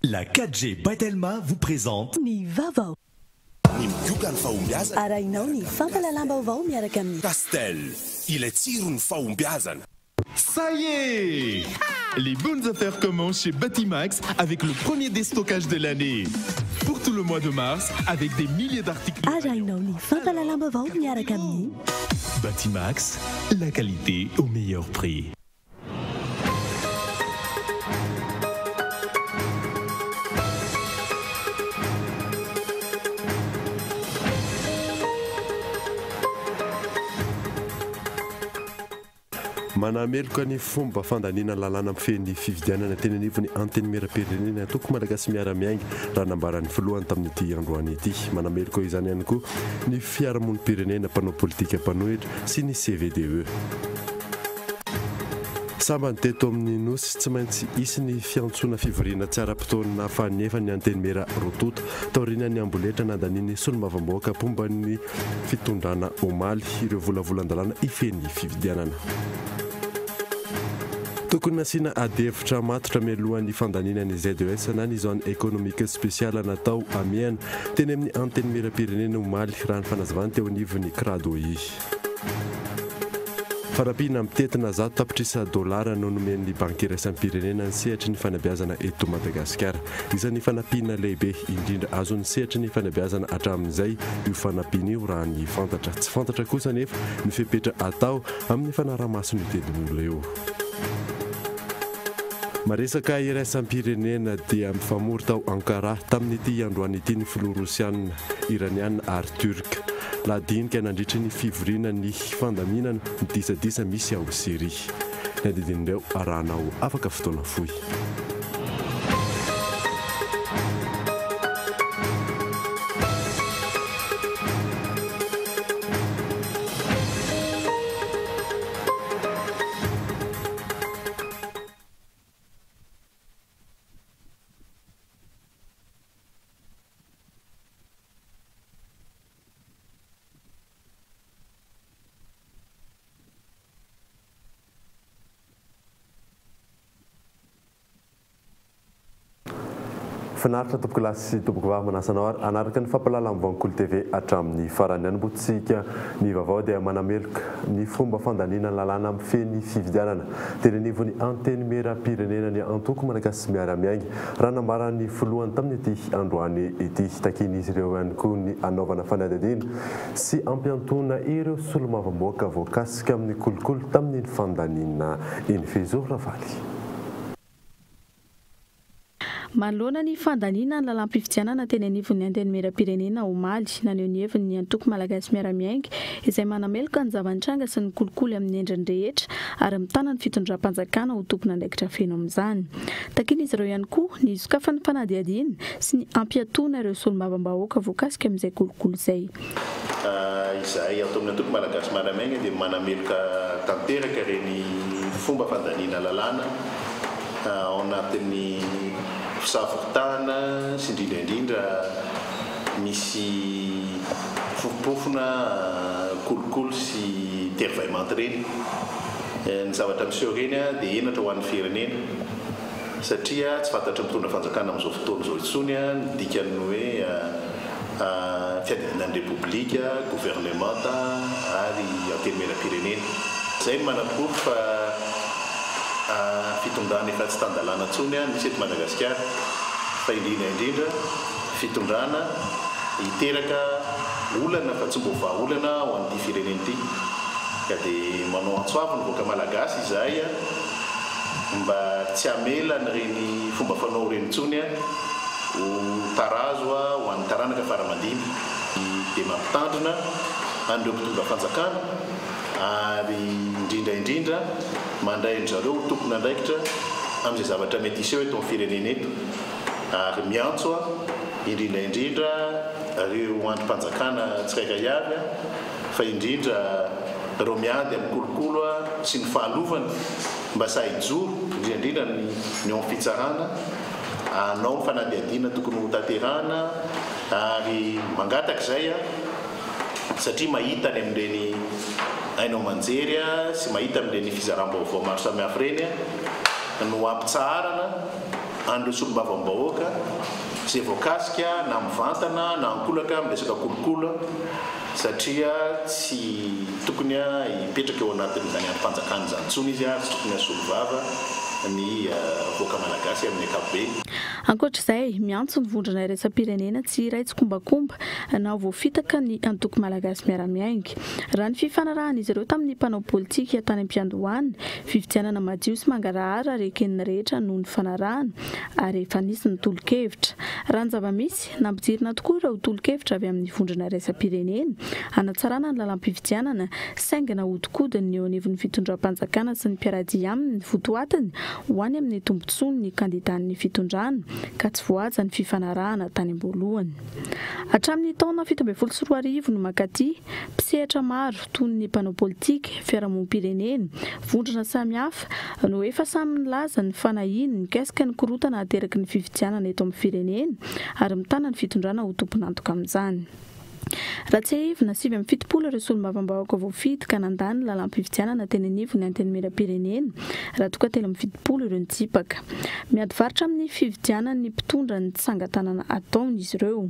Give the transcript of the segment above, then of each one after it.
La 4G by Telma vous présente. Ny vaovao. Ny migoka ny fahombiazana. Arahinao ny fampahalalam-baovao miaraka amin'ny. Castel, ilay tsiron'ny fahombiazana. Ça y est! Les bonnes affaires commencent chez Batimax avec le premier déstockage de l'année. Pour tout le mois de mars, avec des milliers d'articles. Arahinao ny fampahalalam-baovao miaraka amin'ny. Batimax, la qualité au meilleur prix. Manameloka ny fomba fandaniana lalàna mifehy ny fifidianana teny anivon'ny Antenimierampirenena ny antoko Malagasy Miara-Miainga, raha nambaran'ny filohany tamin'ity androany ity. Manameloka izany ihany koa ny fiarahamonim-pirenena, mpanao politika mpanohitra sy ny CVDE. Sambany teto amin'ny Nosy, tsy maintsy hisy ny fiantsoana fivoriana tsy ara-potoana fahanefa ny Antenimiera roa tonta, taorian'ny amboletra nandanian'ny solombavambahoaka mpomba ny fitondrana omaly ireo volavolan-dalàna hifehy ny fifidianana. Tokony nasiana adihevitra matotra mialohan'ny fandaniana ny ZES na ny Zone Economique Spéciale natao hamehana teny amin'ny Antenimierampirenena omaly, raha ny fanazavana teo anivon'ny Cradoi. Fanampiana mitentina 100 tapitrisa dolara no nomen'ny Banky iraisam-pirenena ny sehatry ny fanabeazana eto Madagasikara. Isan'ny fanampiana lehibe indrindra azon'ny sehatry ny fanabeazana hatramin'izay io fanampiana io raha ny fantatra. Tsy fantatra kosa anefa ny fepetra atao amin'ny fanaraha-maso ny tetibola io. Maresaka iraisam-pirenena dia mifamory tao Ankara tamin'ity androany ity ny filoha rosiana, iraniana ary turc. Lahadinika nandritry ny fivoriana ny fandaminana ny disadisa misy ao Syria. Ny andidin'ireo arahanao afaka fotoana fohy. Finaritra tompokolahy sy tompokovavy manasa anao ary hanaraka ny fampahalalam-vaovao Kolo TV hatramin'ny farany. Hanombohantsika ny vaovao dia manameloka ny fomba fandaniana ny lalàna mifehy ny fifidianana teny anivon'ny Antenimierampirenena ny antoko Malagasy Miara-Miainga raha nambaran'ny filohany tamin'ity androany ity. Takian'izy ireo ihany koa ny hanaovana fanadihadiana sy hampiantoana ireo solombavambahoaka voakasika amin'ny kolikoly tamin'iny fandaniana iny. Fehizoro Ravaly. Manoloana ny fandaniana ny lalàm-pifidianana teny anivon'ny Antenimierampirenena omaly, naneho ny heviny ny antoko Malagasy Miara-Miainga izay manameloka ny zava-nitranga sy ny kolikoly amin'ny endriny rehetra ary mitana ny fitondram-panjakana ho tompon'andraikitra feno amin'izany. Takian'izy ireo ihany koa ny hisokafan'ny fanadihadiana sy ny hampiatoana ireo solombavambahoaka voakasika amin'izay kolikoly izay. Izahay ato amin'ny antoko Malagasy Miara-Miainga dia manameloka tanteraka ireny fomba fandaniana lalàna ao anatin'ny fisavoritahana sy indrindra indrindra misy fofompofona kolikoly sy tery vaimanty ireny. Ny zavatra miseho ireny dia henatra ho an'ny firenena satria tsy fantatry ny mpitondra fanjakana amin'izao fotoana izao intsony ny dikan'ny hoe fiadidiana ny Repoblika, governemanta ary antenimierampirenena. Izay no manaporofo fa fitondrana efa tsy tan-dalàna intsony no misy eto Madagasikara fa indrindra indrindra fitondrana hiteraka olana fa tsy mbo vahaolana ho an'ity firenena ity. Ka dia manao antso avo ny vahoaka malagasy izahay mba tsy hamela an'ireny fomba fanao ireny intsony ho tarazo ho an'ny taranaka fara aman-dimby. Dia mampitandrina an'ireo mpitondra fanjakana ary indrindra indrindra mandray an-dry zareo ho tompon'andraikitra amin'izay zavatra mety hiseho eto amin'ny firenena eto ary miantso indrindra indrindra ireo andrim-panjakana tsirairay avy fa indrindra ireo miady amin'ny kolokolo sy ny fahalovana mba sahy hijoro indrindra indrindra ny ny ao amin'ny fitsarana hanao ny fanadihadiana tokony ho tanterahana ary mangataka izay satria mahita any amin'ireny haino aman-jery sy mahita amin'ireny fizaram-baovao maro samihafa ireny no hampitsaharana. an'ireo solombavambahoaka izay voakasika na mivantana na ankolaka amin'ny resaka kolikoly satria tsy tokony hipetraka eo anatin'izany andrim-panjakana izany intsony izy ary tsy tokony hasolo vava ny vahoaka malagasy amin'ny ankapobeny. Ankoatra izay, miantso ny vondrona iraisam-pirenena tsy hiray tsikombakomba na ho voafitaka ny antoko Malagasy Miara-Miainga. Raha ny fifanarahan'izy ireo tamin'ny mpanao politika tany am-piandohana, fifidianana madio sy mangarahara ary eken'ny rehetra no nifanarahana ary efa nisy ny tolo-kevitra. Raha ny zava-misy, nampidirina tokoa ireo tolo-kevitra avy amin'ny vondrona iraisam-pirenena hanatsarana ny lalam-pifidianana saingy nahodinkodiny ny eo anivon'ny fitondram-panjakana sy ny mpiara-dia aminy ny votoatiny ho any amin'ny tombontsoan'ny kandidan'ny fitondrana ka tsy voahaja ny fifanarahana tany am-boalohany. Hatramin'ny taona 2017 no mankaty, mpisehatra maro toy ny mpanao politika, fiarahamonim-pirenena, vondrona samihafa no efa samy nilaza ny fanahiany mikasika ny korontana ateraky ny fifidianana eto amin'ny firenena ary mitana ny fitondrana ho tompon'antoka amin'izany. Raha tsiahivina, 79 ireo solombavambahoaka voafidy ka nandany ny lalàm-pifidianana teny anivon'ny Antenimierampirenena, raha toa ka 73 ireo nitsipaka. Miady varotra amin'ny fividianan'ny mpitondra ny tsangan-tanana ataony izy ireo.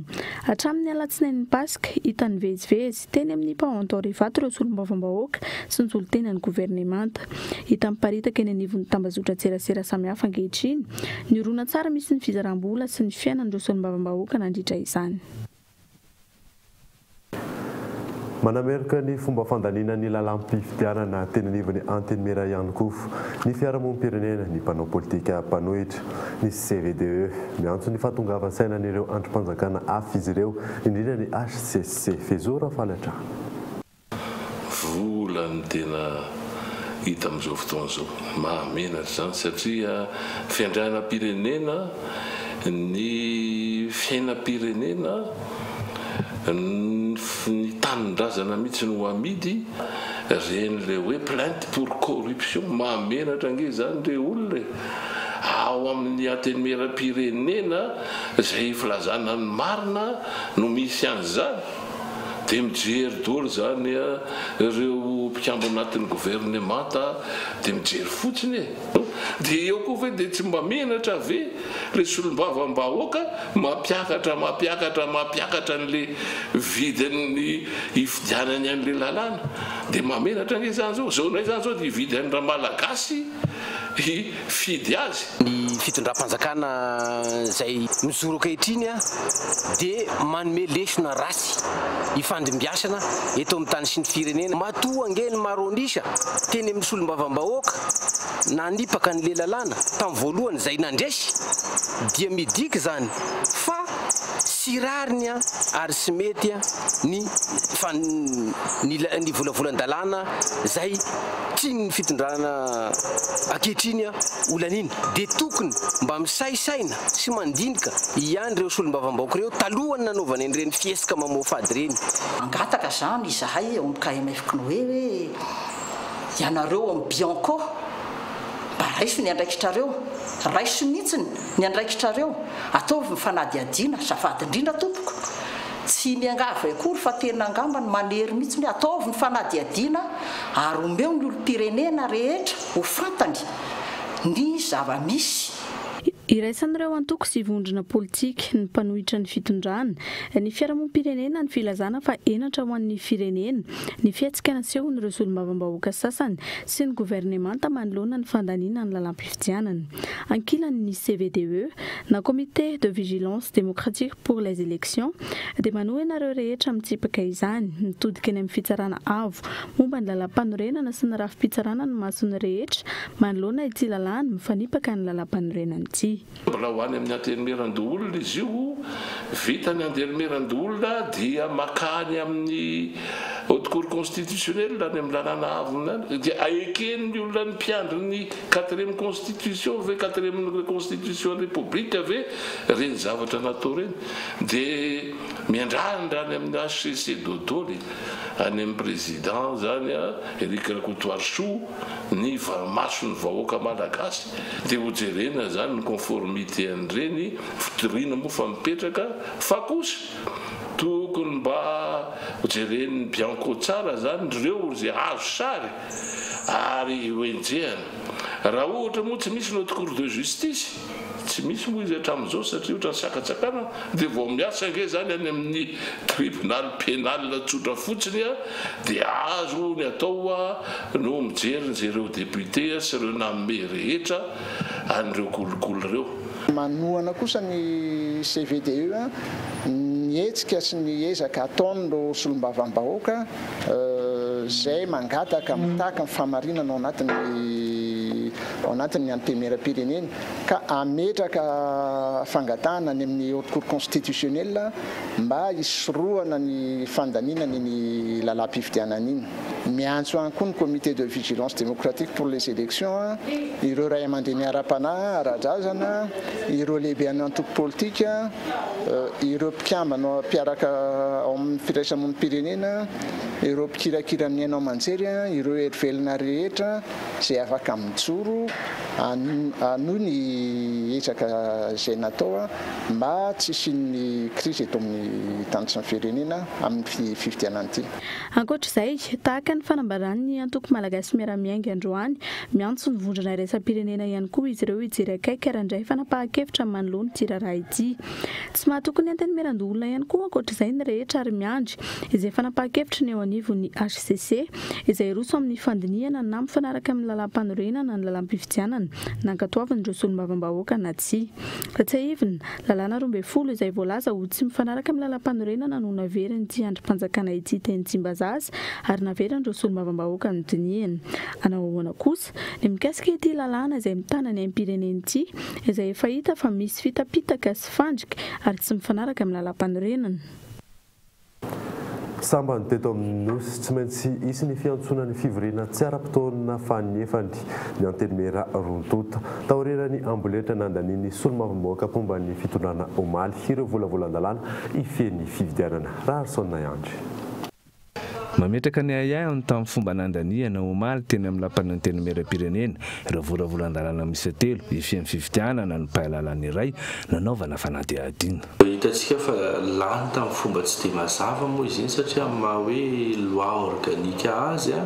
Hatramin'ny alatsinain'ny Paska, hita nivezivezy teny amin'ny Paon d'Or Ivato ireo solombavambahoaka sy ny solontenan'ny governemanta. Hita miparitaka eny anivon'ny tambazotran-tserasera samihafa ankehitriny ny horonantsary misy ny fizaram-bola sy ny fiainan'ireo solombavambahoaka nandritra izany. Manameloka ny fomba fandaniana ny lalàm-pifidianana teny anivon'ny Antenimiera ihany koa ny fiarahamonim-pirenena, ny mpanao politika mpanohitra, ny CVDE. Miantso ny fahatongavan-tsainan'ireo andrim-panjakana hafa izy ireo, indrindra ny HCC. Fehizoro Rafaly hatrany. Vola no tena hita amin'izao fotoana izao. Mahamenatra izany satria fiandrianam-pirenena ny fiainam-pirenena, ny tanindrazana mihitsy no amidy, ireny ilay hoe plainte pour corruption, mahamenatra ange izany re olona e! Ao amin'ny antenimieram-pirenena izay filazana ny marina no misy an'izany. Dia mijery daholo izany ireo mpikambana anatin'ny governemanta dia mijery fotsiny e! Dia eo koa ve dia tsy mba menatra ve ilay solombavambahoaka mampiakatra mampiakatra mampiakatra an'ilay vidin'ny hividianany an'ilay lalàna? Dia mahamenatra ange izany izao! Izao indray izany izao dia hividy an'i Ramalagasy hifidy azy. Ny fitondram-panjakana izay mijoro ankehitriny dia manome lesona ratsy hifandimbiasana eto amin'ny tany sy ny firenena. Matoa ange ny maro an'isa teny amin'ny solombavambahoaka nanipaka an'ilay lalàna tamin'ny voalohany izay nandresy dia midika izany fa tsy rariny ary tsy mety ny ny volavolan-dalàna izay tian'ny fitondrana ankehitriny ho laniana dia tokony mba misaisaina sy mandinika ihany ireo solombavambahoaka ireo talohan'ny nanaovany an'ireny fihetsika mamoafady ireny. Mangataka izany izahay ao amin'ny KMF Cnoe hoe ianareo ao amin'ny Bianco mba raiso ny andraikitrareo, raiso mihitsy ny andraikitrareo, ataovy ny fanadihadiana, azafady indrindra tompoko. Tsy miangavy akory fa tena angamba ny manery mihitsy hoe ataovy ny fanadihadiana ary omeo ny olom-pirenena rehetra ho fantany ny zava-misy. Iraisan'ireo antoko sy vondrona politika, ny mpanohitra ny fitondrana, ny fiarahamonim-pirenena ny filazana fa henatra ho an'ny firenena ny fihetsika nasehon'ireo solombavambahoaka sasany sy ny governemanta manoloana ny fandaniana ny lalàm-pifidianana. Ankilany ny CVDE na Comité de Vigilance Démocratique pour les Elections dia manohina ireo rehetra mitsipaka izany, mitodika eny amin'ny fitsarana avo momba ny lalàmpanorenana sy ny rafi-pitsarana ny mason'ny rehetra manoloana ity lalàna mifanipaka ny lalàmpanorenana ity. Mbola ho any amin'ny Antenimierandoholona izy io, vita ny Antenimierandoholona dia makany amin'ny Haute Cour Constitutionnelle any amin'ny lalàna avo any, dia eken'ny olona ny mpiandry ny Quatrième constitution ve, quatrième constitution république ve reny zavatra natao reny? Dia miandrandra any amin'ny HCC dodol e, any amin'ny président zany a, Eric Rakotoarisoa, ny mason'ny vahoaka malagasy, dia ho jerena zany ny conformité an'ireny fitoriana moa fa mipetraka, fa kosa tokony mba ho jeren'ny Bianco tsara zany reo izay azo sary, ary ho enjehana. Raha ohatra moa tsy misy ny haute cour de justice, Tsy misy moa izy hatramin'izao satria ohatran'ny sakantsakana dia vao miasa ange izany any amin'ny tribunal penal tsotra fotsiny dia azo ny atao no mijery ny ireo député sy ireo nanome rehetra an'ireo kolikoly ireo. Manohana kosa ny CVDE ny hetsika sy ny ezaka ataon'ireo solombavambahoaka izay mangataka, mitaky ny fahamarinana ao anatin'ny ao anatin'ny Antenimierampirenena ka hametraka fangatahana any amin'ny Haute Cour Constitutionnelle mba hisorohana ny fandaniana an'iny lalàm-pifidianana iny. Miantso ihany koa ny Comité de Vigilance Démocratique pour les Élections, ireo ray aman-dreny ara-panahy, ara-drazana, ireo lehiben'ny antoko politika, ireo mpikambana mpiaraka ao amin'ny firaisamonim-pirenena, ireo mpikirakira ny haino aman-jery, ireo herivelona rehetra izay afaka mijoro hanohy ny ezaka izay natao mba tsy hisian'ny krizy eto amin'ny tany sy ny firenena amin'ny fifidianana ity. Ankoatra izay, tahaka ny fanambaran'ny antoko Malagasy Miara-Miainga androany, miantso ny vondrona iraisam-pirenena ihany koa izy ireo hijery akaiky ary handray fanapahan-kevitra manoloana ity raharaha ity. Tsy mahatoky ny Antenimierandoholona ihany koa ankoatra izay ny rehetra ary miandry izay fanapahan-kevitry ny eo anivon'ny hcc izay hiroso amin'ny fandinihana na mifanaraka amin'ny lalàmpanorenana ny lalàm-pifidianana nankatoavin'ireo solombavambahoaka na tsia. Raha tsiahivina, lalàna 12 izay voalaza ho tsy mifanaraka amin'ny lalàmpanorenana no naverin'ity andrim-panjakana ity teny Tsimbazaza ary naverin'ireo solombavambahoaka nodinihina. Hanao ahoana kosa ny mikasika ity lalàna izay mitana ny aim-pirenena ity izay efa hita fa misy fitapitaka sy fandrika ary tsy mifanaraka amin'ny lalàmpanorenana? Sambany teto amin'ny Nosy, tsy maintsy hisy ny fiantsoana ny fivoriana tsy ara-potoana faninefany ny Antenimiera roa tonta. Taorian'ny amboletra nandanian'ny solombavambahoaka mpomba ny fitondrana omaly ireo volavolan-dalàna hifehy ny fifidianana. Raharison Naiandry. Mametraka ny ahiahiny tamin'ny fomba nandaniana omaly teny amin'ny lapan'ny Antenimierampirenena ireo volavolan-dalàna miisa telo hifehy ny fifidianana ny mpahay lalàna iray nanaovana fanadihadiana. Hitantsika fa lany tamin'ny fomba tsy dia mazava moa izy iny satria amin'ny maha hoe loi organique azy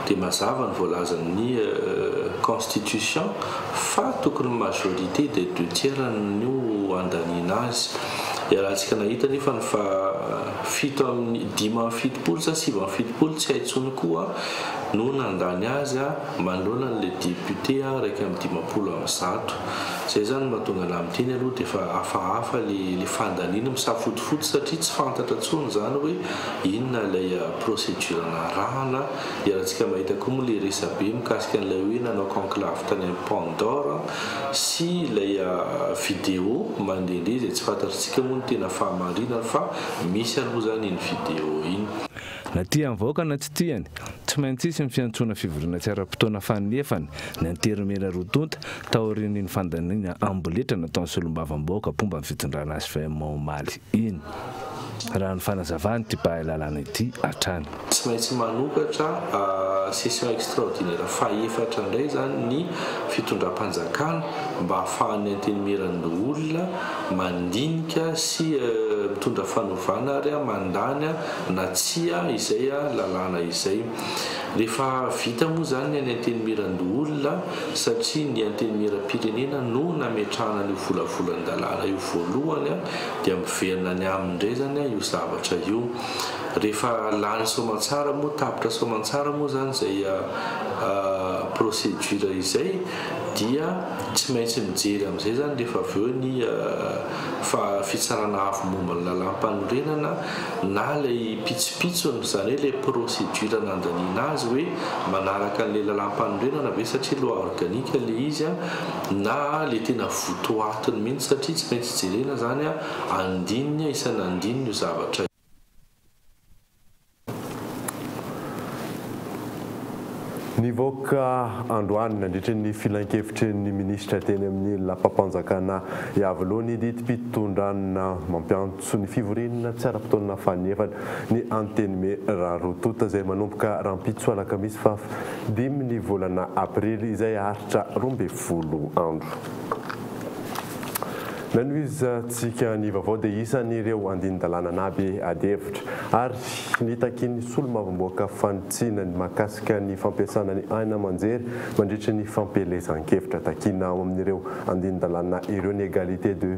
dia mazava ny voalazan'ny constitution fa tokony majorité des deux tiers no handaniana azy. Iarahantsika nahita anefa ny fa 77 sa 79 tsy hay intsony koa no nandany azy manoloana an'ilay député 151. Izay izany no mahatonga anah miteny aloha dia efa hafahafa ilay fandaniana misafotofoto satria tsy fantatra intsony izany hoe inona ilay procédure narahana. Iarahantsika mahita koa moa ilay resabe mikasika an'ilay hoe nanao conclave tany amin'ny Paon d'Or sy ilay vidéo mandehandeha izay tsy fantatritsika moa ny tena fahamarinany fa misy aloha izany iny vidéo iny. Na tian'ny vahoaka na tsy tiany, tsy maintsy hisy ny fiantsoana fivoriana tsy ara-potoana faninefany ny Antenimiera roa tonta taorian'iny fandaniana amboletra nataon'ny solombavambahoaka mpomba ny fitondrana hvm omaly iny, raha ny fanazavan'ity mpahay lalàna ity hatrany. Tsy maintsy manokatra session extraordinaire fahefatra indray izany ny fitondram-panjakana mba hahafahan'ny Antenimierandoholona mandinika sy mitondra fanovana ary mandany na tsia izay lalàna izay. Rehefa vita moa izany ny any Antenimierandoholona satria ny Antenimierampirenena no nametrahana an'io volavolan-dalàna io voalohany dia miverina any aminy indray izany io zavatra io. Rehefa lany soamantsara moa, tapitra soamantsara moa izany izay procédure izay dia tsy maintsy mijery amin'izay izany rehefa avy eo ny fitsarana avo momba ny lalàmpanorenana na ilay pitsopitsony, izany hoe ilay procédure nandaniana azy hoe manaraka an'ilay lalàmpanorenana ve satria loi organique ilay izy na ilay tena votoatiny mihitsy satria tsy maintsy jerena izany andininy isan'andininy io zavatra Nivoaka androany nandritra ny filankevitry ny minisitra teny amin'ny lapam-panjakana Iavoloha ny didim-pitondrana mampiantso ny fivoriana tsy ara-potoana faninefany ny Antenimiera roa tonta izay manomboka rahampitso alakamisy faha dimy ny volana aprily izay haharitra 12 andro. Nanohizantsika ny vaovao dia isan'ireo andinin-dalàna nahabe adihevitra ary nitakian'ny solombavambahoaka fanitsiana ny mahakasika ny fampiasana ny haino aman-jery mandritry ny fampielezan-kevitra. Takiana ao amin'ireo andinin-dalàna ireo ny égalité de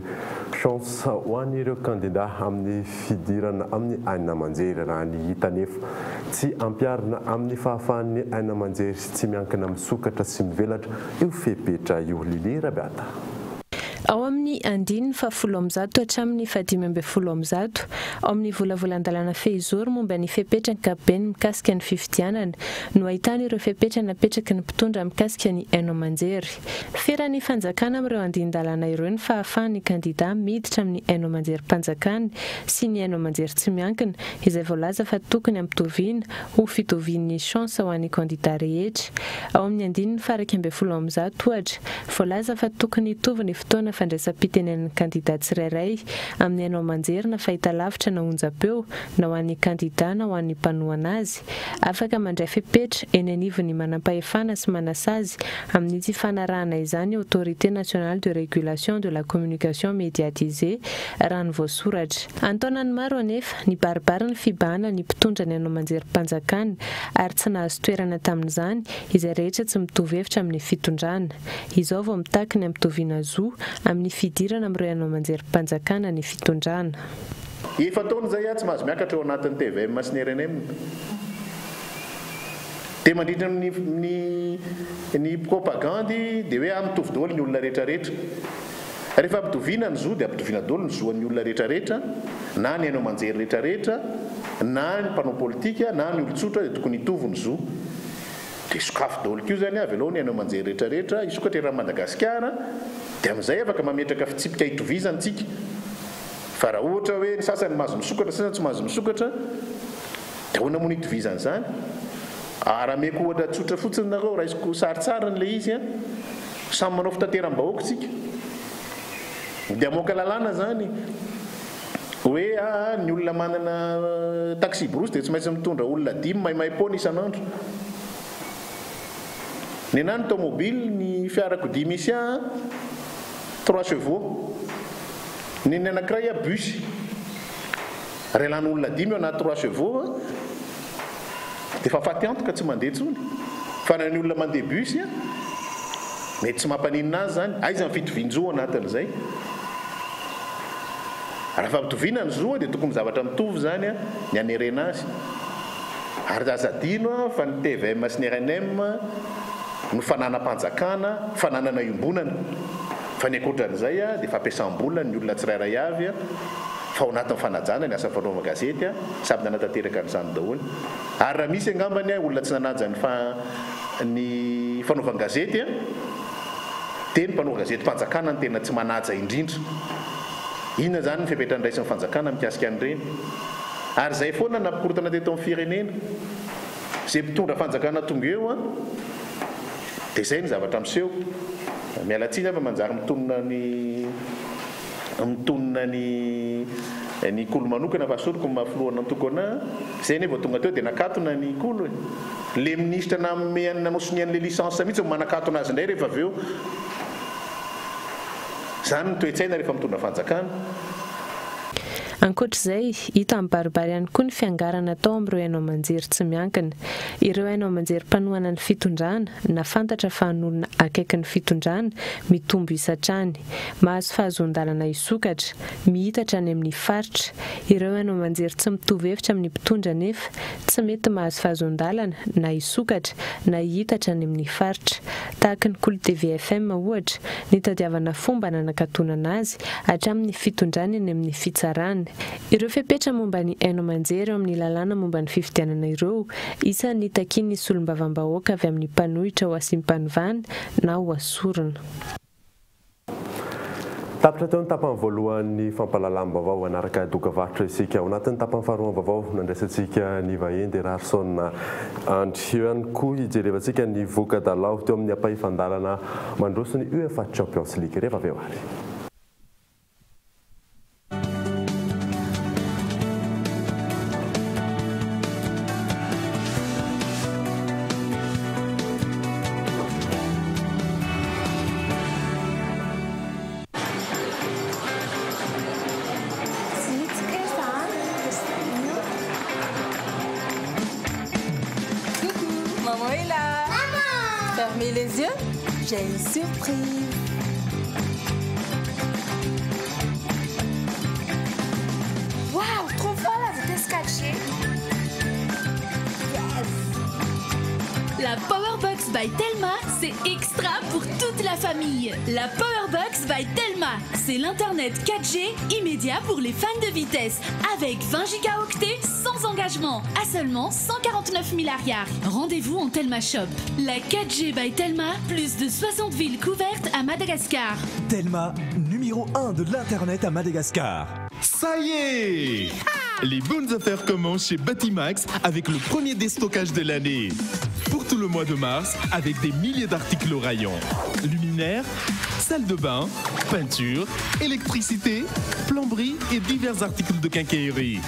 chance ho an'ireo kandida amin'ny fidirana amin'ny haino aman-jery. Raha ny hita anefa, tsy ampiharina amin'ny fahafahan'ny haino aman-jery tsy miankina misokatra sy mivelatra io fepetra io. Lily Rabeata. Ao amin'ny andininy faha-110 hatramin'ny faha-115 ao amin'ny volavolan-dalàna fehizoro momba ny fepetra ankapobeny mikasika ny fifidianana no ahitana ireo fepetra napetraky ny mpitondra mikasika ny haino aman-jery. Feran'ny fanjakana amin'ireo andinin-dalàna ireo ny fahafahan'ny kandidà miditra amin'ny haino aman-jerim-panjakana sy ny haino aman-jery tsy miankina izay voalaza fa tokony hampitoviana ho fitovian'ny chance ho an'ny kandida rehetra. Ao amin'ny andininy faha-111, ohatra, voalaza fa tokony hitovy ny fotoana fandraisam-pitenenan'ny kandida tsirairay amin'ny haino aman-jery na fahitalavitra na onjam-peo, na ho an'ny kandida na ho an'ny mpanohana azy. Afaka mandray fepetra eny anivon'ny manampahefana sy manasazy amin'ny tsy fanarahana izany Autorité nationale de régulation de la communication médiatisée, raha ny voasoratra. An-taonany maro anefa, nibaribary ny fibahanan'ny mpitondra ny haino aman-jerim-panjakana ary tsy nahazo toerana tamin'izany izay rehetra tsy mitovy hevitra amin'ny fitondrana. Izao vao mitaky ny hampitoviana zo amin'ny fidirana amin'ireo haino aman-jerim-panjakana ny fitondrana. Efa-taona izay aho tsy mahazo miakatra ao anatin'ny tvm sy ny rnm. Dia mandritra ny ny ny propagandy dia hoe ah mitovy daholo ny olona rehetra rehetra. Rehefa ampitoviana ny zo dia ampitoviana daholo ny zo an'ny olona rehetra rehetra na ny haino aman-jery rehetra rehetra na ny mpanao politika na ny olon-tsotra dia tokony hitovy ny zo. Dia sokafy daholo koa izany avelao ny haino aman-jery rehetra rehetra hisokatra eran'i Madagasikara dia amin'izay afaka mametraka fitsipika hitovizana tsika. Fa raha ohatra hoe ny sasany mahazo misokatra ny sasany tsy mahazo misokatra Dia ahoana moa no itovizan'izany? Raha ameko ohatra tsotra fotsiny nareo, raisiko sarintsariny ilay izy an, samy manao fitateram-bahoaka isika. Dia hamoaka lalàna izany hoe aa ny olona manana taxi-brousse dia tsy maintsy mitondra olona dimy maimaim-poana isan'andro. Nenà ny tomobile, ny fiarakodia misy ahy an, trois chevaux. Ny ny anankiray an, bus. Raha lany olona dimy ao anaty trois chevaux an, dia efa faty antoka tsy mandeha intsony. Fa raha ny olona mandeha bus an, mety tsy mampaninona azy izany. Aiza ny fitovian-jo ao anatin'izay? Raha fampitoviana ny zo dia tokony zavatra mitovy izany ny hanerena azy. Ary aza adino fa ny tvm sy ny rnm no fananam-panjakana, fananana iombonana. Fa ny ankoatran'izay dia fampiasam-bola ny olona tsirairay avy. Fa ao anatin'ny fanajana ny asa fanaovan-gazety, samy nanatanteraka an'izany daholo. Ary raha misy angambany olona tsy nanaja ny fa ny fanaovan-gazety, dia ny mpanao gazetim-panjakana no tena tsy manaja indrindra. Inona izany ny fepetra niraisin'ny fanjakana mikasika an'ireny? Ary izay foana no nampikorontana teto amin'ny firenena. Izay mpitondra fanjakana tonga eo, dia izay ny zavatra miseho. Miala tsiny aho fa manjary mitonona ny. Mitonona ny ny Kolo manokana fa asoriko ny maha filohan'antoko anah, zay anie vao tonga teo dia nakatona ny Kolo e! Le minisitra nanome an'ny nanao sonia an'le licence mihitsy no manakatona azy indray rehefa avy eo. Zany ny toe-tsaina rehefa mitondra fanjakana. Ankoatra izay, hita mibaribary ihany koa ny fiangarana atao amin'ireo haino aman-jery tsy miankina. Ireo haino aman-jery mpanohana ny fitondrana, na fantatra fa an'olona akaiky ny fitondrana, mitombo isa hatrany. Mahazo fahazoan-dalana hisokatra, mihitatra any amin'ny faritra. Ireo haino aman-jery tsy mitovy hevitra amin'ny mpitondra anefa, tsy mety mahazo fahazoan-dalana na hisokatra na hihitatra any amin'ny faritra. Tahaky ny Kolo TV FM, ohatra, nitadiavana fomba nanakatonana azy hatramin'ny fitondrany eny amin'ny fitsarana. Ireo fepetra momba ny haino aman-jery ao amin'ny lalàna momba ny fifidianana ireo, isan'ny takian'ny solombavambahoaka avy amin'ny mpanohitra ho asiam-panovana na ho asorina. Tapitra teo ny tapany voalohan'ny fampahalalam-baovao. Hanaraka dokavarotra isika. Ao anatin'ny tapany faharoan'ny vaovao nandraisantsika ny vahiny dia Raharison Andry. Eo ihany koa hijerevantsika ny voka-dalao teo amin'ny ampahefan-dalana mandroso ny UEFA Champions League. Rehefa avy eo ary. Fermez les yeux, j'ai une surprise. Waouh, trop fort la vitesse 4G. Yes. La Powerbox by Telma, c'est extra pour toute la famille. La Powerbox by Telma, c'est l'internet 4G immédiat pour les fans de vitesse, avec 20 gigaoctets sans engagement, à seulement 149 000 ariary. Rendez-vous en Telma Shop. La 4G by Telma, plus de 60 villes couvertes à Madagascar. Telma, numéro 1 de l'internet à Madagascar. Ça y est! Les bonnes affaires commencent chez Batimax avec le premier déstockage de l'année. Pour tout le mois de mars, avec des milliers d'articles au rayon. Luminaires, salle de bain, peinture, électricité, plomberie et divers articles de quincaillerie.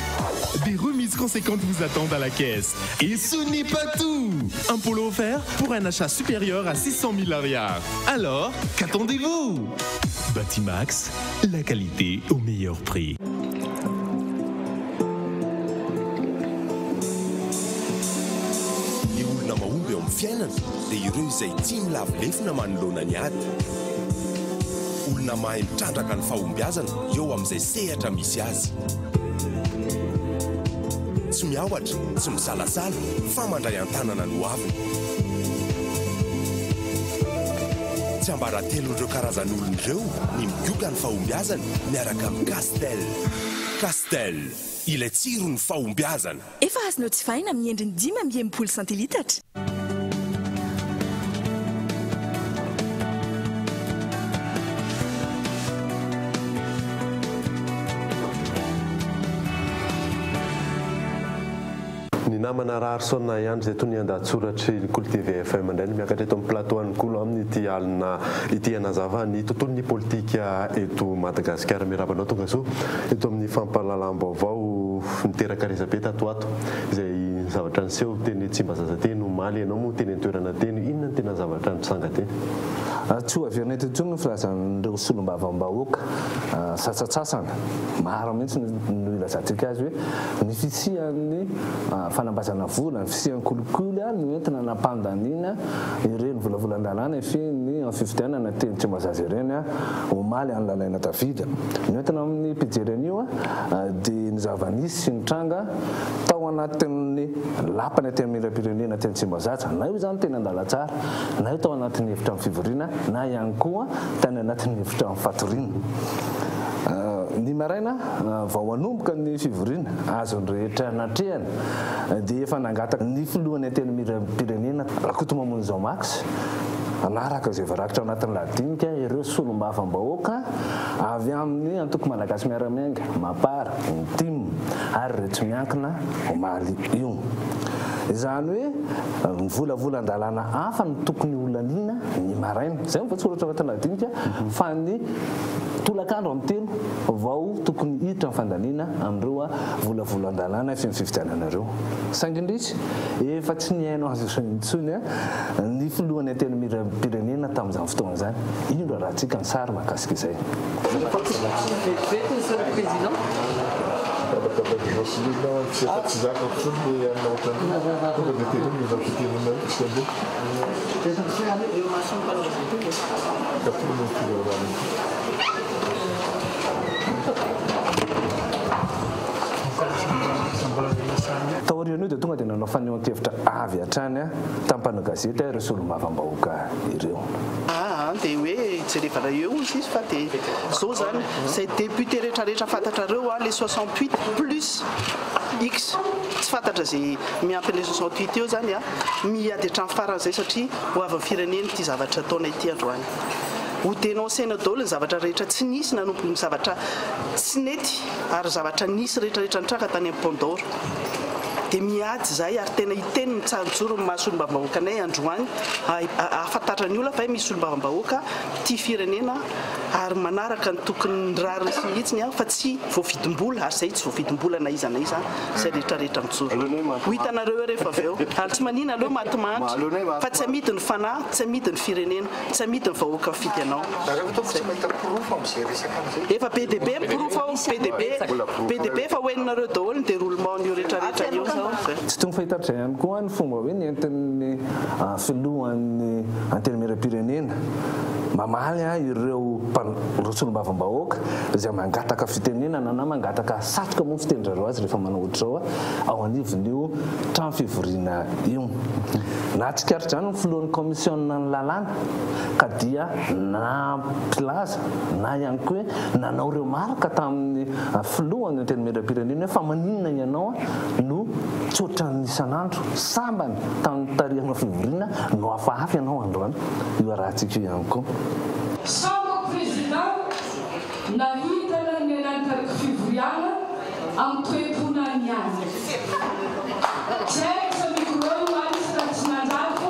Des remises conséquentes vous attendent à la caisse. Et ce n'est pas tout! Un polo offert pour un achat supérieur à 600 000 ariary. Alors, qu'attendez-vous? Batimax, la qualité au meilleur prix. Ny olona mahomby eo amin'ny fiainana dia ireo izay tsy milavo lefona manoloana ny ady. Olona mahay mitrandraka ny fahombiazana eo amin'izay sehatra misy azy. Tsy miahotra, tsy misalasala fa mandray an-tanana ny hoaviny. Tsiambaratelon'ireo karazan'olona ireo ny migoka ny fahombiazana miaraka amin'ny Castel. Castel, ilay tsiron'ny fahombiazana. Efa azonao jifaina amin'ny endriny 65 santilitatra. Ny namana Raharison ihany izay toy ny andatsoratry ny Kolo TV FM indray no miakatra eto amin'ny plateau an'ny Kolo amin'ity alina ity hanazava ny tontolon'ny politika eto Madagasikara. Miarahaba anao tongasoa eto amin'ny fampahalalam-baovao niteraka resabe tato ho ato izay zavatra niseho teny Tsimbazaza teny omaly. Ianao moa teny an-toerana teny, inona no tena zavatra nitranga teny? Tsy ho averina eto intsony ny filazan'ireo solombavambahoaka sasantsasany, maro mihitsy no ilazantsika azy hoe ny fisian'ny fanambazana vola, ny fisian'ny kolikoly no entina nampandaniana ireny volavolan-dalàna ifehy ny fifidianana teny Tsimbazaza ireny omaly an'i Lalaina David. Ny entina amin'ny mpijery an'io dia ny zava-nisy sy nitranga tao anatin'ny lapan'ny Antenimierampirenena teny Tsimbazaza, na io izany teny Andalatsara, na io tao anatin'ny efitrano fivoriana, na ihany koa tany anatin'ny efitrano fatoriana. Ny maraina vao hanomboka ny fivoriana, azon'ny rehetra natrehana, dia efa nangataka ny filohan'ny Antenimierampirenena, Rakotomamonjy Jean Max, hanaraka izay voarakitra ao anatin'ny lahadinika ireo solombavambahoaka avy amin'ny Antoko Malagasy Miara-Miainga, Mapar, ny tim, ary ireo tsy miankina omaly io. Izany hoe ny volavolan-dalàna hafa no tokony holaniana ny maraina. Izay no voatsoratra ao anatin'ny lahadinika fa ny tolakandro amin'ny 3 vao tokony hiditra ny fandaniana amin'ireo volavolan-dalàna feno fifidianana ireo. Saingy indrisy, efa tsy nihaino azy ireo intsony ny filohan'ny Antenimierampirenena tamin'izany fotoana izany. Indro arahantsika ny sary mahakasika izay. Taorian'io dia tonga dia nanao fanehoan-kevitra avy hatrany tamin'ny mpanao gazety ireo solombavambahoaka ireo. Aa dia hoe jerevana eo ozy izy fa dia zao zany zay député retraretra fantatrareo a le 68 plus x tsy fantatra zay miampy an'le 68 eo zany a miady hatramin'ny farany zay satria ho avin'ny firenena ity zavatra ataonay ity androany ho dénoncer-na daholo ny zavatra rehetra tsy nisy nanomboka ny zavatra tsy nety ary zavatra nisy retraretra nitranga tany amin'ny Paon d'Or dia miady izahay ary tena hiteny ny tsara mijoro ny maha solombavambahoaka anay androany ahafantaratra ny olona fa hay misy solombavambahoaka tia firenena ary manaraka ny tokony ny rariny sy ny hitsiny fa tsy voavidim-bola ary izay tsy voavidim-bola na iza na iza izay retraretra mijoro ho hitanareo eo rehefa avy eo ary tsy manina aleo maty mahantra fa tsy amidy ny fanahy tsy amidy ny firenena Tsy amidy ny vahoaka mifidy anao. Nareo ve tompoko tsy mahita porofo amin'izay resaka amin'izay? Efa be dia be ny porofo ao, be dia be, be dia be fa ho henonareo daholo ny déroulement an'io retraretra io. Tsy tokony fahitako izay ihany koa ny fomba hoe nentin'ny filohan'ny Antenimierampirenena mamaly ireo ireo solombavambahoaka izay mangataka fitenenana na mangataka satroka moa ny fitenin-dRareo azy rehefa manao ohatr'izao ao anivon'io trano fivoriana io. Nahatsikaritra izany ny filohan'ny kaomisiona ny lalàna ka dia nampilaza na ihany koa hoe nanao remarque tamin'ny filohan'ny Antenimierampirenena hoe fa maninona ianao no tsy ohatran'ny isan'andro sambany tamin'ny nitarihanao fivoriana no hafahafa ianao androany. Io arahantsika io ihany koa. Sambako Président nahitana ny anantariko fivoriana amin'ny toe-pona niany. Tsy haiko sa micro io any sa raha tsy nanjary fô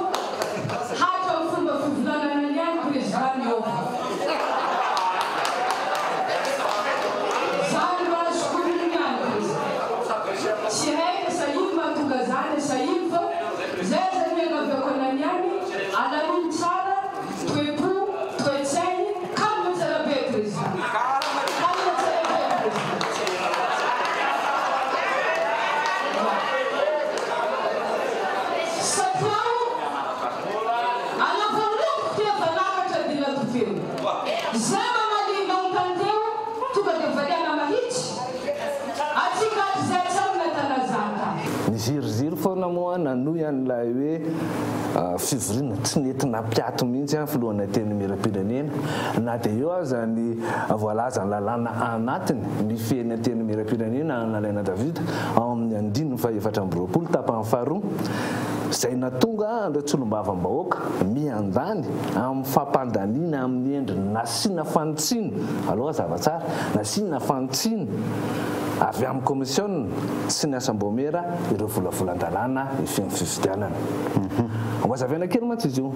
hatra amin'ny fomba fivolanana niany Président niova. Zany no azoko onony niany Président. Tsy haiko sa ino mahatonga zany sa ino fa zay zany iangaviako ana niany alamino tsara Toe-po, toe-tsainy, calme tsara be président. Calme tsara be président. Satria ana voaloboko ty efa nakatra dila tokeo. Zay mamaly manontany teo tonga de valiana mahitsy. Atsika hatrizay hatramin'ny natanazaka. Niziriziry foana moa nanohy an'ilay hoe fivoriana tsy nety nampiato mihitsy ny filohan'ny Antenimierampirenena na dia eo aza ny voalazan'ny lalàna anatiny mifehy ny Antenimierampirenena Nalaina David ao amin'ny andininy faha-24 tapany faharoa izay nahatonga an'ireo solombavambahoaka miandany amin'ny fampandaniana amin'ny endriny nasiana fanitsiana aloha hazava tsara nasiana fanitsiana avy amin'ny kaomisiona sy ny asam-baomiera ireo volavolan-dalàna hifehy ny fifidianana. Ho hazavaina kely mantsy izy io.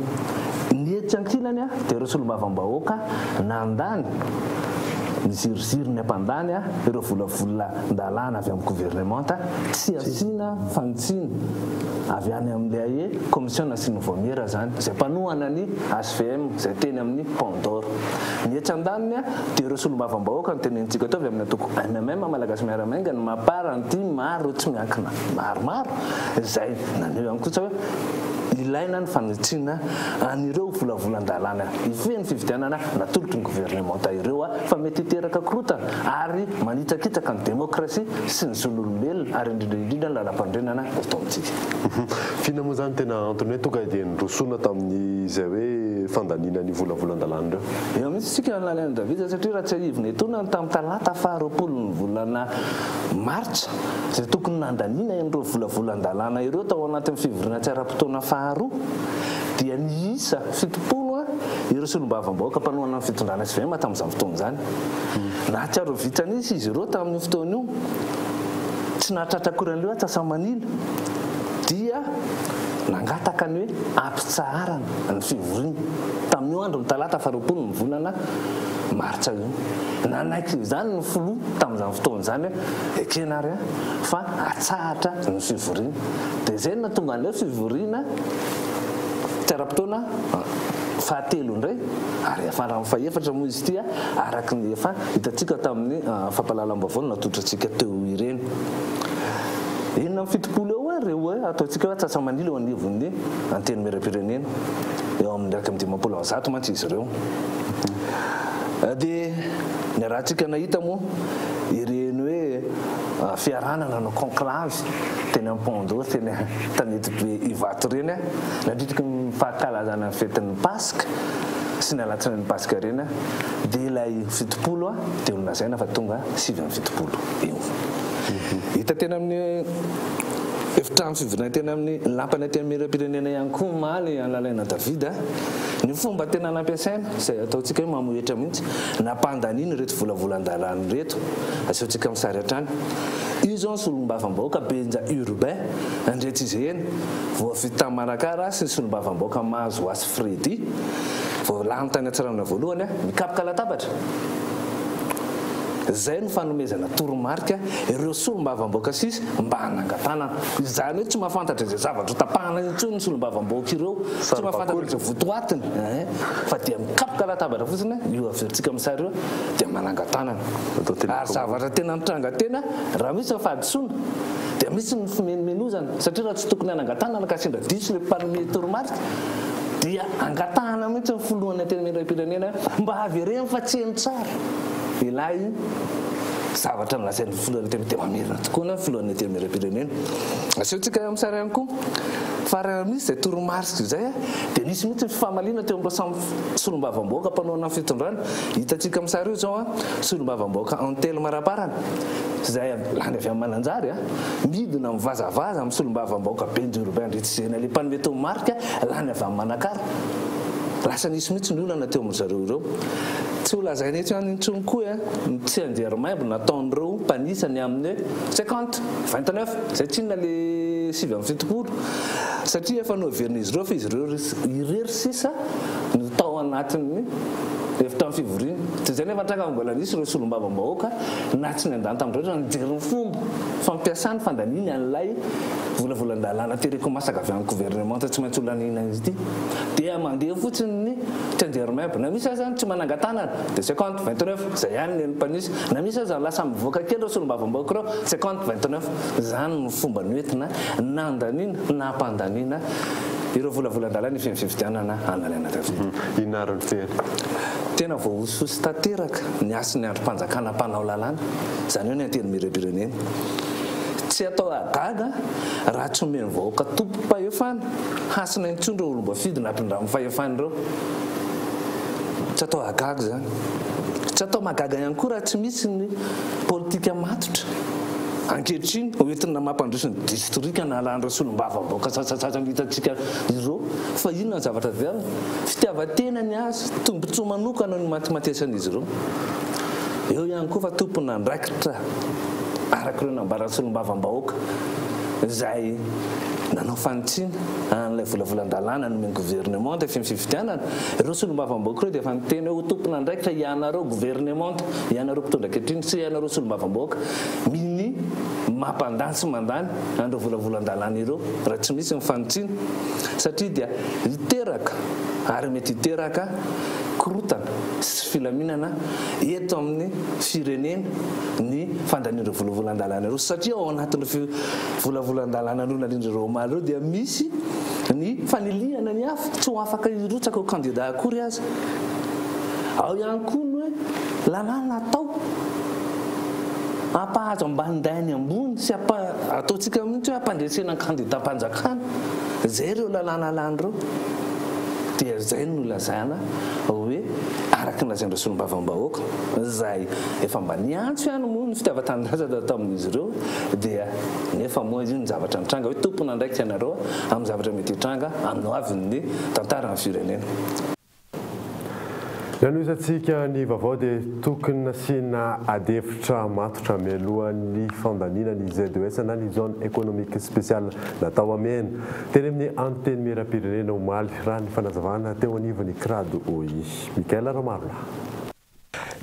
Ny etsy ankilany dia ireo solombavambahoaka nandany, niziriziry ny hampandany ireo volavolan-dalàna avy amin'ny governemanta tsy asiana fanitsiana avy any amin'ilay hoe kaomisiona sy ny vaomiera izany, izay mpanohana ny hvm izay teny amin'ny Paon d'Or. Ny etsy andaniny dia ireo solombavambahoaka notenenintsika teo avy amin'ny antoko mmm, Malagasy Miara-Miainga, ny Mapar, ny tim ary ireo tsy miankina maromaro izay naneho ihany kosa hoe ilaina ny fanitsiana an'ireo volavolan-dalàna hifehy ny fifidianana natolotry ny governemanta ireo fa mety hiteraka korontana ary manitsakitsaka ny demokrasia sy ny zon'olombelona ary indrindra indrindra ny lalampanorenana eto amintsika. F'inona moa izany tena antony hoe tonga dia nirosoana tamin'izay hoe fandaniana ny volavolan-dalàna ireo? Eo mihitsy isika nalain'i Davida satria raha tsiahivina etoana ny tamin'ny talata faha 20 ny volana martsa izay tokony nandaniana ireo volavolan-dalàna ireo tao anatin'ny fivoriana tsy ara-potoana faharoa dia niisa 70 ireo solombavambahoaka mpanohana ny fitondrana hvm tamin'izany fotoana izany. Nahatsiaro vitsy an'isa izy ireo tamin'io fotoana io, tsy nahatratra akory an'ilay hoe antsasa-manila dia nangataka ny hoe ampitsaharana ny fivoriana tamin'io andron'ny talata faha 20 ny volana martsa io. Nanaiky izany ny filoha tamin'izany fotoana izany hoe ekena ary fa atsahatra ny fivoriana. Dia izay no nahatonga an'ilay fivoriana tsy ara-potoana fahatelo indray ary hiafara amin'ny fahefatra moa izy ity araka ny efa hitantsika tamin'ny fampahalalam-baovao natolotra antsika teo ireny. 76 eo ireo hoe ataontsika hoe antsasa-manila eo anivon'ny Antenimierampirenena. Eo amin'ny 151 mantsy izy ireo. Dia niarahantsika nahita moa ireny hoe fiarahana nanao conclave teny amin'ny Pont d'Or teny Tanetibe Ivato ireny nandritry ny fankalazana ny fetin'ny Paska sy ny alatsinain'ny Paska ireny dia ilay 70 dia nolazaina fa tonga 79 eo. Hita teny amin'ny efitrano fivoriana teny amin'ny lapan'ny Antenimierampirenena ihany koa omaly an'i Lalaina David ny fomba tena nampiasaina izay ataontsika hoe mamohehitra mihitsy nampandaniana ireto volavolan-dalàna ireto. Asehontsika amin'ny sary hatrany. Io izao ny solombavambahoaka Benja Urbain Andriatsizehena voafidy tany Manakara sy ny solombavambahoaka Mahazoasy Freddy vao lany tany Antsiranana voalohany mikapoka latabatra. Izay no fanomezana toromarika ireo solombavambahoaka sisa mba hanangan-tanana. Izany hoe tsy mahafantatra izay zavatra ho tapahana intsony ny solombavambahoaka ireo, tsy mahafantatra izay votoatiny eh, fa dia mikapoka latabatra fotsiny, io averintsika amin'ny sary io, dia manangan-tanana. Ary zavatra tena mitranga tena, raha misy ny fahadisoana, dia. Dia misy ny fimenomenozana satria raha tsy tokony hanangan-tanana ka sendra diso ilay mpanome toromarika dia angatahana mihitsy ny filohan'ny Antenimierampirenena mba havereno fa tsy heno tsara ilay zavatra nolazain'ny filohan'ny Antenimiera. Dia mamerina tokoa ny filohan'ny Antenimierampirenena. Asehontsika eo amin'ny sary ihany koa fa raha misy izay toromarika izay dia nisy mihitsy ny fifamaliana teo amin'ireo samy solombavambahoaka mpanohana ny fitondrana. Hitantsika amin'ny sary io izao solombavambahoaka Anthelme Raparana. Izay lany avy amin'ny Mananjary a, midina mivazavaza amin'ny solombavambahoaka Benjy Urbain Andriatsizena ilay mpanome toromarika lany avy amin'ny Manakara. Lasa nisy mihitsy ny olana teo amin-dry zareo ireo. Tsy ho lazaina eto ihany intsony koa ny tsianjery maimbo nataon'ireo mpanisa ny amin'ny hoe cinquante, 29, izay tsinona ilay 79 satria efa noheverin'izy ireo fa izy ireo irery sisa no tao anatin'ny efitrano fivoriana. Tsy izay nefa tranga fa mbola nisy ireo solombavambahoaka na tsy niandany tamin'ny rehetra nijery ny fomba fampiasany fandaniany an'ilay volavolan-dalàna tereko masaka avy amin'ny governemanta tsy maintsy holaniana ity dia mandeha fotsiny ny tsianjery maimbo na misy aza ny tsy manangan-tanana dia 50, 29 izay ihany ny mpanisy na misy aza ny lasa mivoaka kely ireo solombavambahoaka ireo 50, 29 izany no fomba noentina nandaniana nampandaniana ireo volavolan-dalàna ifehy ny fifidianana analaina David. Inona ary ny fehiny? Tena voahosihosy tanteraka ny hasin'ny andrim-panjakana mpanao lalàna, izany hoe ny Antenimierampirenena. Tsy atao hahagaga raha tsy omen'ny vahoaka tompom-pahefana hasina intsony ireo olom-boafidy nampindramin'ny fahefana ireo. Tsy atao hahagaga izany. Tsy atao mahagaga ihany koa raha tsy misy ny politika matotra ankehitriny ho entina mampandroso ny distrika nahalan'ireo solombavambahoaka sasantsasany hitantsika ireo. Fa inona ny zavatra tadiaviny? Fitiavan-tena ny azy, tombontsoa manokana no imatimatesan'izy ireo. Eo ihany koa fa tompon'andraikitra araka ireo nambaran'ny solombavambahoaka izay nanao fanitsiana an'ilay volavolan-dalàna nomen'ny governemanta feno fifidianana, ireo solombavambahoaka ireo dia efa niteny hoe ho tompon'andraikitra ianareo governemanta, ianareo mpitondra ankehitriny sy ianareo solombavambahoaka minia mampandany sy mandany an'ireo volavolan-dalàna ireo raha tsy misy ny fanitsiana. satria dia hiteraka ary mety hiteraka korotana sy tsy filaminana eto amin'ny firenena ny fandanian'ireo volavolan-dalàna ireo satria ao anatin'ireo volavolan-dalàna nolanian'ireo ireo omaly ireo dia misy ny fanilihana ny hafa tsy ho afaka hirotsaka ho kandida akory aza. Ao ihany koa ny hoe lalàna atao hampahazo ambanindainy ambony sy ataontsika mihitsy hoe hampandresena ny kandidam-panjakana. Izay ireo lalàna lany ireo dia izay no lazaina hoe araka ny lazain'ireo solombavambahoaka izay efa mba niantso ihany moa ny fitiavan-tanindrazana tamin'izy ireo dia nefa moa io ny zavatra nitranga hoe tompon'andraikitra ianareo amin'ny zavatra mety hitranga amin'ny hoavin'ny tantaran'ny firenena. Nanohizantsika ny vaovao dia tokony nasiana adihevitra matotra mialohan'ny fandaniana ny ZES na ny Zone Economique Spéciale natao hamehana teny amin'ny Antenimierampirenena omaly raha ny fanazavana teo anivon'ny Crado OI. Michael Ramarolahy.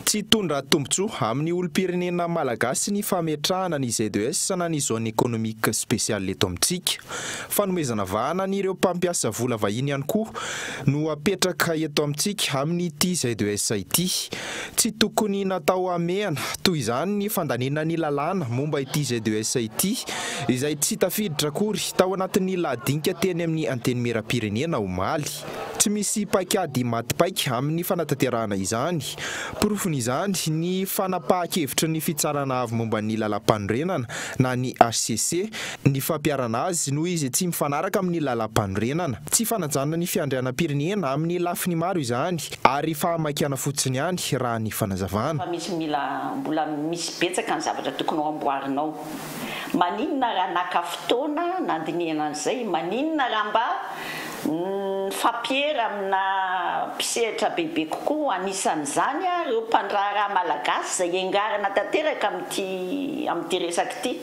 Tsy hitondra tombontsoa amin'ny olom-pirenena malagasy ny fametrahana ny ZES na ny Zone Economique Spéciale eto amintsika. Fanomezana vahana an'ireo mpampiasa vola vahiny ihany koa no apetraka eto amintsika amin'ity ZES ity. Tsy tokony natao hamehana toy izany ny fandaniana ny lalàna momba ity ZES ity izay tsy tafiditra akory tao anatin'ny lahadinika teny amin'ny Antenimierampirenena omaly. Tsy misy paikady maty paika amin'ny fanatanterahana izany. Porofon'izany ny fanapahan-kevitry ny Fitsarana Avo momba ny Lalàmpanorenana na ny hcc, ny fampiharana azy noho izy tsy mifanaraka amin'ny lalàmpanorenana. Tsy fanajana ny fiandrianam-pirenena amin'ny lafiny maro izany ary fahamaikana fotsiny ihany raha ny fanazavana. Fa misy mila mbola misy betsaka ny zavatra tokony ho amboarina ao. Maninona raha naka fotoana nandinihana an'izay? Maninona raha mba Mifampiera amina mpisehatra bebe kokoa, anisan'izany ireo mpandraharaha malagasy izay engarana tanteraka amin'ity amin'ity resaka ity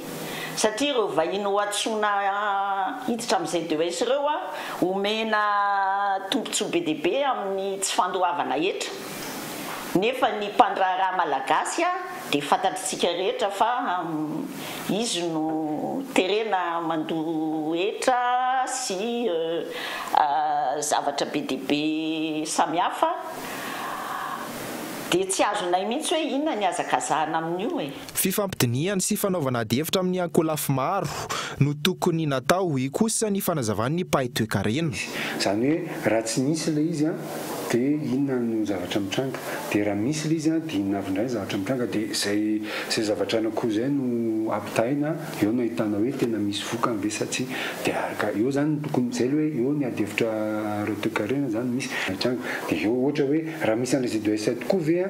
satria ireo vahiny ho antsoina hiditra amin'ny ZES ireo omena tombontsoa be dia be amin'ny tsy fandoavana hetra nefa ny mpandraharaha malagasy dia fantatr'tsika rehetra fa izy no terena mandoa hetra sy zavatra be dia be samihafa. Dia tsy azonay mihitsy hoe inona ny hazakazahana amin'io e. Fifampidinihana sy fanaovana adihevitra amin'ny ankolafy maro no tokony natao, hoy kosa ny fanazavan'ny mpahay toekarena. Izany hoe raha tsy nisy ilay izy an, dia inona no zavatra mitranga? Dia raha misy ilay izy an, dia inona avy indray ny zavatra mitranga? Dia izay izay zavatra anankiroa izay no ampitahaina, eo no ahitana hoe tena misy vokany ve sa tsia. Dia araka eo izany no tokony, izay aloha hoe eo ny adihevitra ara-toekarena izany misy mitranga. Dia eo ohatra hoe raha misy an'ilay ZES tokoa ve an,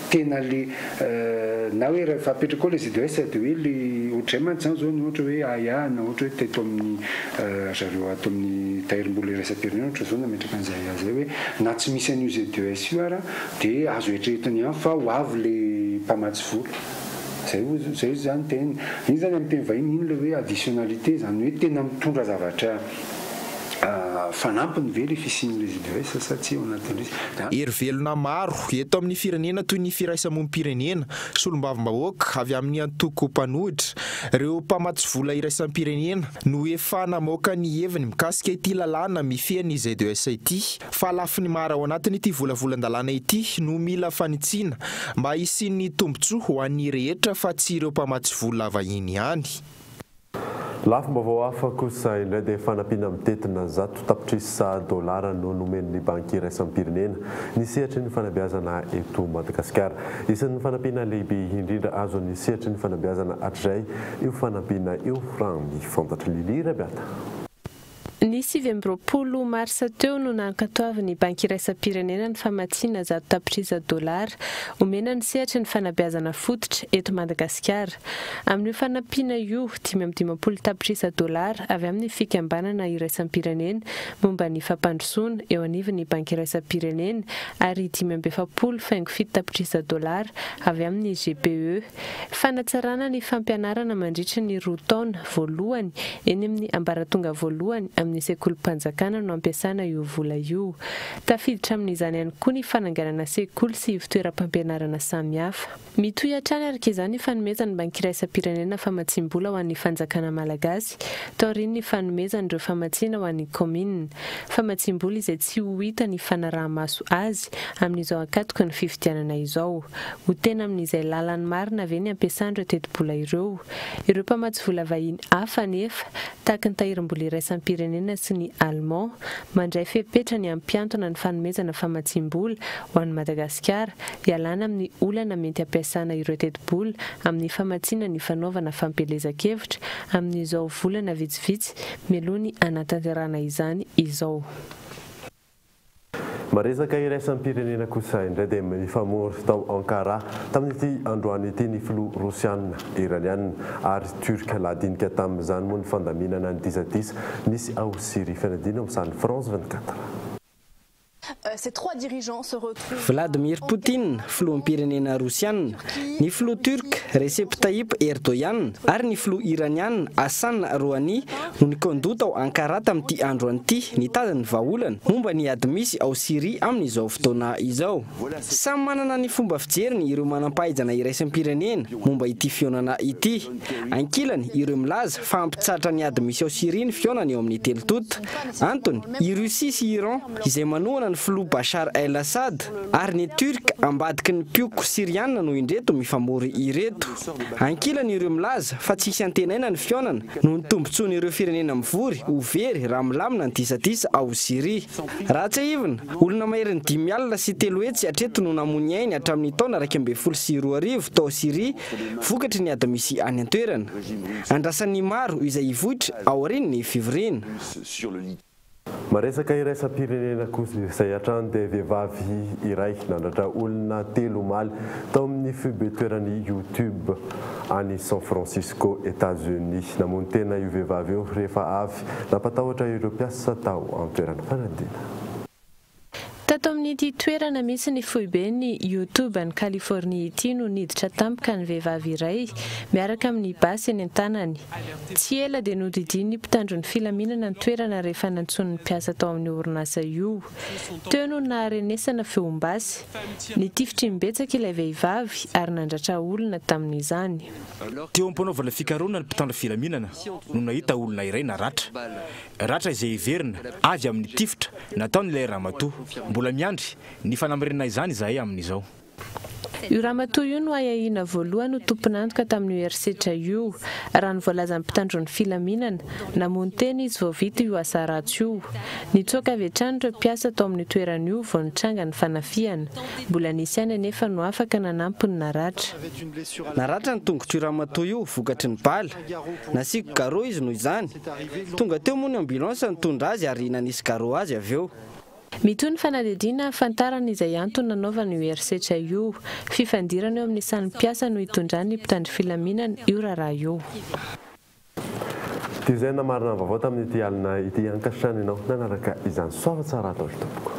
tena le na hoe rehefa apetraka ao le ZES dia hoe le ohatr'izay mantsy zany zao ny ohatra hoe ahiahy na ohatra hoe teto amin'ny zareo ato amin'ny tahirim-bola iraisam-pirenena ohatra zao nametraka an'izay ahiahy izay hoe na tsy misy an'io ZES io ara dia azo eritreretina ihany fa ho avy le mpamatsy vola. Zay hozy zay zany tena iny zany amin'ny teny vahiny iny le hoe additionnalité zany hoe tena mitondra zavatra fanampiny ve le fisian'ilay ZES sa tsia ao anatin'ilay izy? Hery velona maro eto amin'ny firenena toy ny firaisamonim-pirenena, solombavambahoaka avy amin'ny antoko mpanohitra, ireo mpamatsy vola iraisam-pirenena no efa namoaka ny heviny mikasika ity lalàna mifehy ny ZES ity. Fa lafiny maro ao anatin'ity volavolan-dalàna ity no mila fanitsiana mba hisian'ny tombontsoa ho an'ny rehetra fa tsy ireo mpamatsy vola vahiny ihany. Lafim-baovao hafa kosa indray dia fanampiana mitentina 100 tapitrisa dolara no nomen'ny Banky iraisam-pirenena ny sehatry ny fanabeazana eto Madagasikara. Isan'ny fanampiana lehibe indrindra azon'ny sehatry ny fanabeazana hatrizay io fanampiana io, raha ny fantatra. Lili Rabiata. Ny 29 marsa teo no nankatoavin'ny Banky iraisam-pirenena ny famatsiana 100 tapitrisa dolara omena ny sehatry ny fanabeazana fototra eto Madagasikara. Amin'io fanampiana io, 55 tapitrisa dolara avy amin'ny fikambanana iraisam-pirenena momba ny fampandrosoana eo anivon'ny Banky iraisam-pirenena ary 45,7 tapitrisa dolara avy amin'ny GPE. Fanatsarana ny fampianarana mandritra ny 2 taona voalohany eny amin'ny ambaratonga voalohany amin'ny sekolim-panjakana no ampiasana io vola io. Tafiditra amin'izany ihany koa ny fananganana sekoly sy ivontoeram-pampianarana samihafa. Mitohy hatrany araka izany fanomezan'ny Banky iraisam-pirenena famatsiam-bola ho an'ny fanjakana malagasy taorian'ny fanomezan'ireo famatsiana ho an'ny kaominina. Famatsiam-bola izay tsy ho hita ny fanaraha-maso azy amin'izao ankatoky ny fifidianana izao. Ho tena amin'izay lalany marina ve ny ampiasan'ireo tetibola ireo? Ireo mpamatsy vola vahiny hafa anefa, tahaka ny tahirim-bola iraisam-pirenena sy ny Allemand, mandray fepetra ny hampiantona ny fanomezana famatsiam-bola ho an'i Madagasikara, hialana amin'ny olana mety hampiasana ireo tetibola amin'ny famatsiana ny fanaovana fampielezan-kevitra amin'izao volana vitsivitsy mialoha ny hanatanterahana izany izao. Maresaka iraisam-pirenena kosa indray dia mifamory tao Ankara tamin'ity androany ity ny filoha rosiana, iraniana ary turka. Lahadinika tamin'izany moa ny fandaminana ny disadisa misy ao Syria. Fanadina amin'ny France 24. Ces trois dirigeants se retrouvent Vladimir Poutine, filoham-pirenena rosiana, ny filoha turc Recep Tayyip Erdogan ary ny filoha iraniana Hassan Rouhani no nikaon-doha tao Ankara tamin'ity androany ity nitady ny vahaolana momba ny ady misy ao Syria amin'izao fotoana izao. Samy manana ny fomba fijeriny ireo manam-pahaizana iraisam-pirenena momba ity fihaonana ity. Ankilany ireo milaza fa hampitsahatra ny ady misy ao Syria ny fihaonana eo amin'ny telo tonta. Antony, i Russie sy Iran izay manohana ny filoha Bachar el Assad ary ny Turc ambadiky ny mpioko syriana no indreto mifamory ireto. Ankilany ireo milaza fa tsy hisy antenaina ny fihaonana noho ny tombontsoan'ireo firenena mivory ho very raha milamina ny disadisa ao Syria. Raha tsiahivina, olona maherin'ny 305 hatreto no namoy ny ainy hatramin'ny taona 2011 tao Syria vokatry ny ady misy any an-toerana. Andrasan'ny maro izay hivoitra aorian'ny fivoriana. Maresaka iraisam-pirenena kosa izay hatrany dia vehivavy iray nandratra olona telo omaly tao amin'ny foibe-toeran'ny YouTube any San Francisco, États-Unis. Namono tena io vehivavy io rehefa avy nampatahotra ireo mpiasa tao an-toerana. Fanadina. Tato amin'ity toerana misy ny foibe ny YouTube any Californie ity no niditra tampoka ny vehivavy iray miaraka amin'ny basy eny an-tanany. Tsy ela dia nodidian'ny mpitandro ny filaminana ny toerana rehefa nantsoin'ny mpiasa tao amin'ny orinasa io. Teo no naharenesana feom-basy. Nitifitra imbetsaka ilay vehivavy ary nandratra olona tamin'izany. Teo am-panaovana fikarohana ny mpitandro filaminana no nahita olona iray naratra. Ratra izay heverina avy amin'ny tifitra nataon'ilay ramatoa. Mbola miandry ny fanamarinana izany izahay amin'izao. Io ramatoa io no ahiahiana voalohany ho tompon'antoka tamin'io herisetra io. Raha ny voalazan'ny mpitandro ny filaminana, namono tena izy vao vita io asa ratsy io. Nitsoaka avy hatrany ireo mpiasa tao amin'io toerana io vao nitranga ny fanafihana. Mbola nisy ihany anefa no afaka nanampy ny naratra. Naratra ny tongotr'io ramatoa io vokatry ny bala. Nasiako garrot izy noho izany. Tonga teo moa ny ambulance nitondra azy ary nanisy garrot azy avy eo. Mitohy ny fanadihadiana hahafantarana izay antony nanaovana io herisetra io. Fifandirana eo amin'ny samy mpiasa no hitondran'ny mpitandro filaminana io raharaha io. Dia izay namarina ny vaovao tamin'ity alina ity. Ankasitrahana ianao nanaraka izany. Soava tsara atao ry tompoko.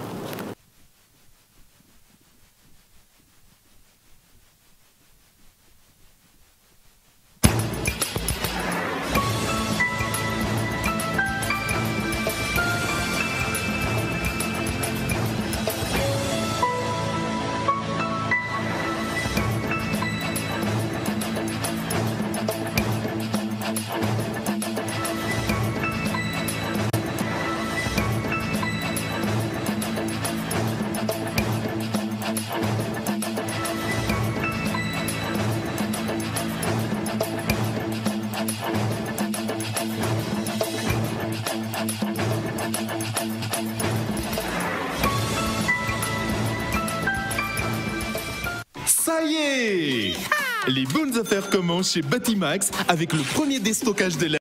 Ça y est Les bonnes affaires commencent chez Batimax avec le premier déstockage de la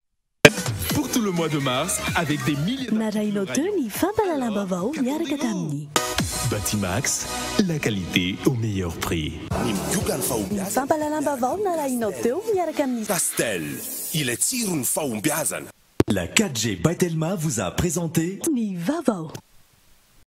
pour tout le mois de mars avec des milliers Narahinao teo ny fampahalalam-baovao miaraka tamin'ny. Batimax, la qualité au meilleur prix. Ny migoka ny fahombiazana. Ny fampahalalam-baovao narahinao teo miaraka amin'ny. Castel, ilay tsiron'ny fahombiazana. La 4G by Telma vous a présenté Ny vaovao.